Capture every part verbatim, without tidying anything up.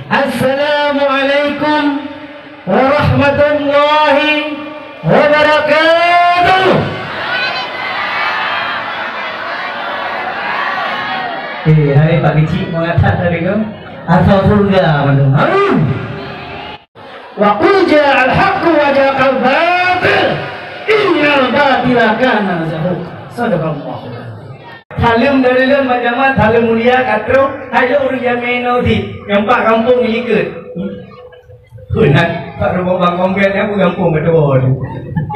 Assalamualaikum warahmatullahi wabarakatuh. Eh, hai Pak Keuchik, mengata tadi tu, asal surga mana? Amin. Wa qul ja'al haqqu wa zahaqal batil, innal batila kana zahuqa. Sadaqallahul azim. Saleuem dari lôn, Pak Camat, saleuem mulia, ka troh, hai lôn ureueng jamé inoe cit, nyang bak gampông likot. Peue nan, bak rumoh Bang Kombet nyan, bak gampông keudua tu.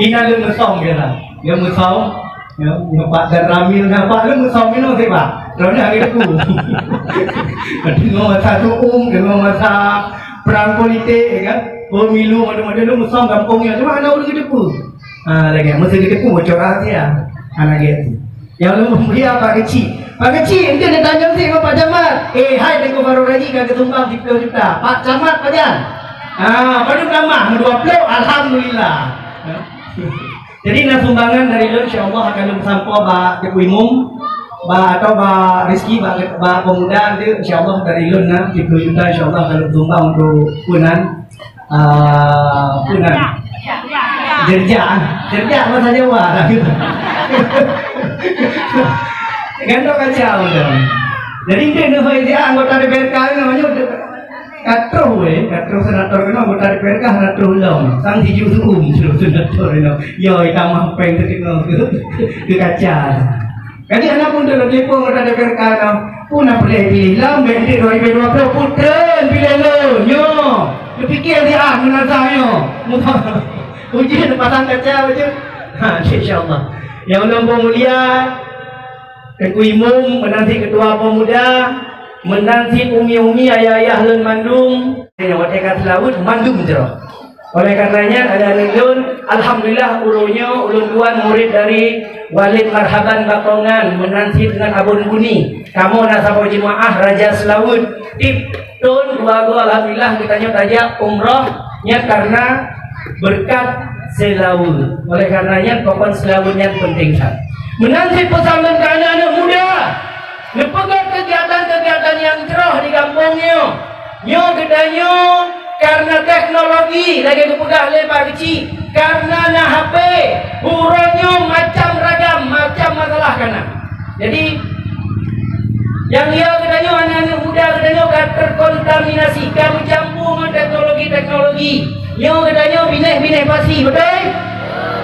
Inan lôn meusöm biasa. Lôn meusöm, ya, nyoe bak dan ramil na, bak lôn meusöm inoe cit, Pak. Droeneuh lagèe teungku. Deungoe masa tu'um, deungoe masa perang politik, ya kan? Pemilu, macam-macam lôn meusöm gampông nyan. Cuma hana ureueng geuteupeue. Ha, lagèe, meusé geuteupeue bocor rahasia. Ha, lagèe tu. Nyang lôn mulia Pak Keuchik. Pak Keuchik, eunteuk neutanyong cit bak Pak Camat. Eh, hai Teungku Faruk Raji ka geusumbang siplôh juta. Pak Camat pajan? Ah, padum tamah, meudua plôh, alhamdulillah. Jadi na sumbangan dari lôn, insya Allah akan lôn sampoe bak Teungku Imum, bak atau bak Rizki, bak, bak pemuda tu, insya Allah dari lôn na siplôh juta, insya Allah akan lôn sumbang untuk peunan. Ah, peunan. Jerjak, jerjak bahasa Jawa. Gantoe kaca macam. Jadi dia nak anggota D P R K ni namanya ka troh weh, ka troh senator keunoe, anggota D P R K hana troh lom. Sang siju su'um troh senator keunoe. Yo, itamah pèng teukeunong ke, ke kaca. Jadi aneuk muda lôn telepon anggota D P R K nyoe, "Peue na peureulèe piléh lom, bèk dua ribu dua puluh, peue treun piléh lôn nyoe. Neupike siat meunasah nyoe." Ujeuen pasang kaca ujeuen. Ha, insya Allah. Nyang ulôn peumulia, Teungku Imum, meunan cit Ketua Pemuda, meunan cit umi-umi, ayah-ayah lôn mandum, watèe ka seulaweuet mandum jroh. Oleh karenanya, aneuk-aneuk lôn, alhamdulillah, uroe nyoe ulôn tuan murid dari Walid Marhaban Bakongan, meunan cit ngon Abon Buni. Kamoe na saboh jeumaáh Raja Seulaweuet. Tiep thôn dua go, alhamdulillah, geutanyoe tajak umroh nyan karena beureukat seulaweuet. Oleh karenanya, pokon seulaweuet nyan peunteng that. Meunan cit peusan lôn keu aneuk-aneuk muda, neupeugöt keugiatan-keugiatan nyang jroh di gampông nyoe. Nyoe geutanyoe karena teknologi, lagèe geupeugah lé Pak Keuchik, karena na H P, uroe nyoe macam ragam, macam masalah ka na. Jadi, nyang yo geutanyoe, aneuk-aneuk muda geutanyoe ka terkontaminasi, ka meucampur ngon teknologi-teknologi. Nyoe geutanyoe binéh-binéh pasi, beutôi?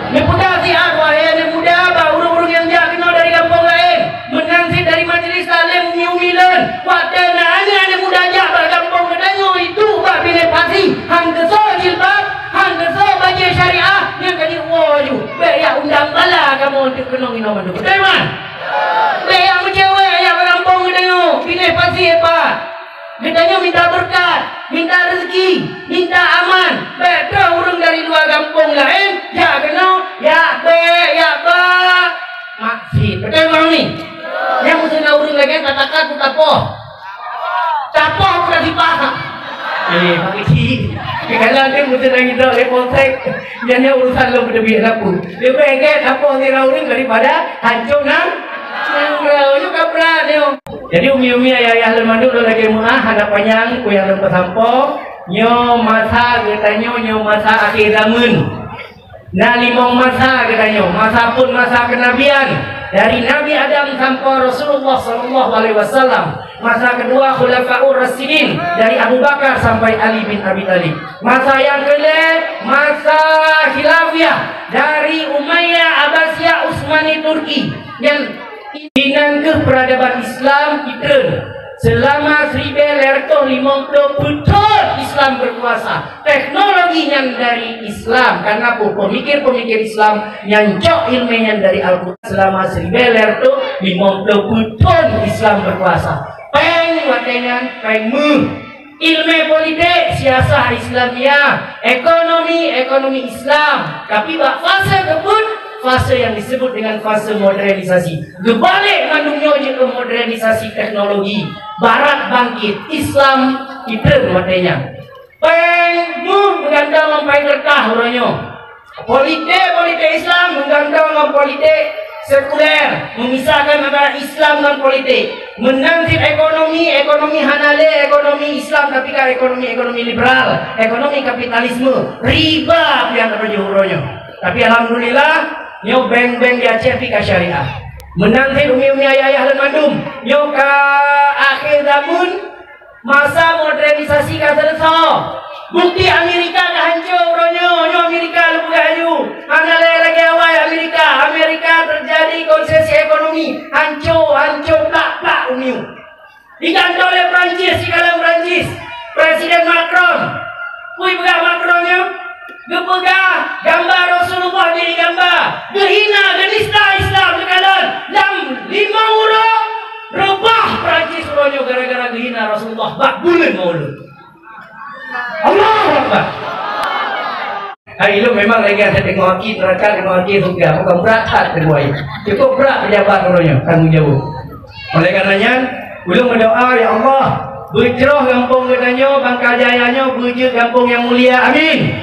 Neupeugah siat, wahé aneuk muda, bak ureueng-ureueng nyang jak keunoe dari gampông laén. Meunan cit dari majelis taklim umi-umi lôn, watèe na aneuk-aneuk muda jak bak gampông geutanyoe, itu bak binéh pasi, han geusoe jilbab, han geusoe bajèe syariah, nyan ka jiwoe ju. Bèk jak undang bala kamoe untuk keunong inoe mandum. Beutôi, man? Bèk jak meucewek jak bak gampông geutanyoe, binéh pasi, eh, Pak. Geutanyoe minta beureukat, minta reuzeki, minta aman. Bèk troh ureueng dari luwa gampông laén, jak keunoe, jak bèk, jak ba. Maksiet. Beutôi, Bang, ni? Nyang meuseuna ureueng lagèe nyan tatakat pun tapoh. Tapoh pun tasipah. Eh, Pak Keuchik. Kalau dia meuseuna ngidok lé polsek, nyan, nyan urusan lôn beuteubiet laku. Leubeh gèt tapoh sira ureueng daripada hanco nang-, nanggroe. Nyoe ka brat nyoe. Jadi, umi-umi, ayah-ayah lôn mandum, lôn lakèe meu'ah, hana panyang, peue nyang lôn peusampoe. Nyoe masa geutanyoe, nyoe masa akhé zameun. Na limong masa geutanyoe, masa phon masa kenabian, dari Nabi Adam sampoe Rasulullah sallallahu alaihi wasallam, masa keudua Khulafaur Rasyidin, dari Abu Bakar sampai Ali bin Abi Thalib, masa nyang keulhèe masa khilafiyah, dari Umayyah, Abbasiyah, Utsmani, Turki, dan inan keuh peradaban Islam itreun. Seulama siribèe lhèe reutôh limong plôh peuet thôn Islam beukuasa. Teknologi nyan dari Islam, karena pe-, pemikir-pemikir Islam nyan cok ileumèe nyan dari Al-Quran. Seulama siribèe lhèe reutôh limong plôh peuet thôn Islam beukuasa. Pèng watèe nyan, pèng méuh. Ileumèe politik, siasah Islamiyah, ekonomi, ekonomi Islam. Tapi bak fase keupeuet, fase nyang disebut dengan fase modernisasi. Geubalek mandum nyoe jeuet keu modernisasi teknologi. Barat bangkit, Islam itreun watèe nyan. Pèng méuh meugantoe ngon pèng keureutah uroe nyoe. Politik, politik Islam meugantoe ngon politik sekuler, memisahkan antara Islam dan politik. Meunan cit ekonomi, ekonomi hana lé ekonomi Islam, tapi ka ekonomi, ekonomi liberal, ekonomi kapitalisme, riba pian uroe nyoe. Tapi alhamdulillah, nyoe bank-bank di Aceh pih ka syariah. Meunan cit umi-umi ayah-ayah lôn mandum, nyoe ka akhé zameun, masa modernisasi ka seuleusoe. Bukti Amerika ka hanco uroe nyoe, nyoe Amerika lôn peugah laju. Hana lé lagée awai Amerika. Amerika teujadi konsesi ekonomi, hanco, hanco plak-plak umiu. Digantoe lé Prancis, sikalon Prancis, Presiden Macron. Peue peugah Macron nyoe? Geupeugah gamba Rasulullah jih gamba, geuhina, geunista Islam geukalon. Lam limong uroe reubah Prancis uroe nyoe gara-gara geuhina Rasulullah bak buleuen Maulud. Allahu Akbar. Hai, ilôn memang lagée that deungoe aki neuraka, deungoe aki syeuruga, bukan brat that deungoe. Cukup brat pejabat uroe nyoe tanggong jaweueb. Oleh karena nyan, ulôn meudoa, ya Allah, beucroh gampông geutanyoe Bangka Jaya nyoe beujeuet gampông nyang mulia. Amin.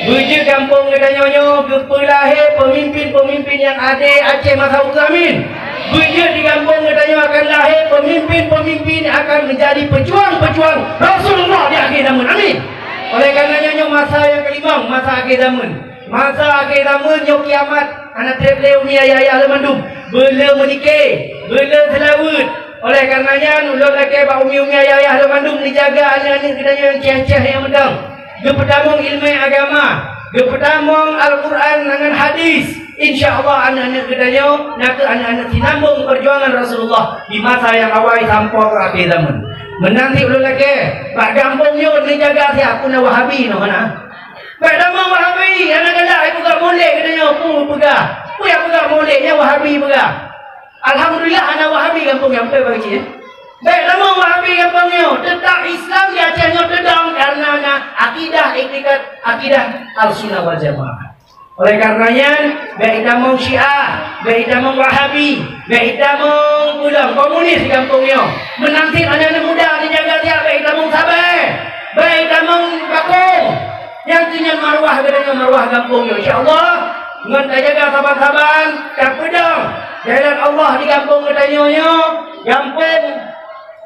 Beujeuet gampông geutanyoe nyoe geupeulahé peumimpin-peumimpin nyang adé Aceh masa ukeue. Amin. Beujeuet di gampông geutanyoe akan lahé peumimpin-peumimpin akan menjadi pejuang-pejuang Rasulullah di akhir zaman. Amin. Oleh karena nyoe, nyoe masa nyang kelimong, masa akhir zaman. Masa akhé zameun nyoe kiamat, hana treb lé umi ayah-ayah lôn mandum. Beuleu meunike, beuleu seulaweuet. Oleh karena nyan, ulôn lakée bak umi-umi ayah-ayah lôn mandum neujaga aneuk-aneuk geutanyoe nyang ceh-ceh nyang meudong. Geupeutamong ileumé agama, geupeutamong Al-Quran ngon hadis. Insya Allah aneuk-aneuk geutanyoe nakeuh aneuk-aneuk sinambong peujuangan Rasulullah di masa nyang awai sampoe keu akhé zameun. Meunan cit ulôn lakée, bak gampông nyoe neujaga siat, peue na Wahabi nyoe hana. Bèk tamong Wahabi, hana galak ipeugah molek geutanyoe, peue peugah. Peue nyang peugah molek nyan Wahabi peugah. Alhamdulillah hana Wahabi gampông nyoe, beutôi bang cit, eh? Bèk tamong Wahabi gampông nyoe, teutap Islam di Aceh nyoe teudong kareuna na akidah, iktikad, akidah Ahlussunnah wal Jamaah. Oleh karena nyan, bèk itamong Syiah, bèk itamong Wahabi, bèk itamong pulang komunis di gampông nyoe. Meunan cit aneuk-aneuk muda neujaga siat, bèk itamong sabèe, bèk itamong bakong. Nyang keu nyan maruah geutanyoe, maruah gampông nyoe. Insya Allah, ngon tajaga saban-saban, tapeudong jalan Allah di gampông geutanyoe nyoe, gampông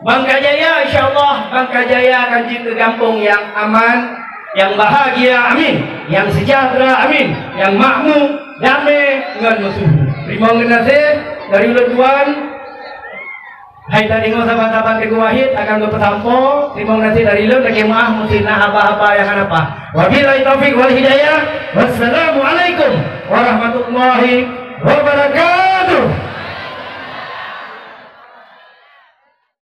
Bangka Jaya. Insya Allah, Bangka Jaya akan jeuet keu gampông nyang aman, nyang bahagia, amin, nyang seujahteura, amin, nyang makmu, damé ngon meusyuhu. Teurimong geunaséh dari ulôn tuan. Hai tadeungoe saban-saban Teungku Wahid akan geupeusampoe, teurimong geunaséh dari lôn, lakée meuáh meuseuti na haba-haba nyang hana paih. Wabillahi taufiq wal hidayah. Wassalamualaikum warahmatullahi wabarakatuh.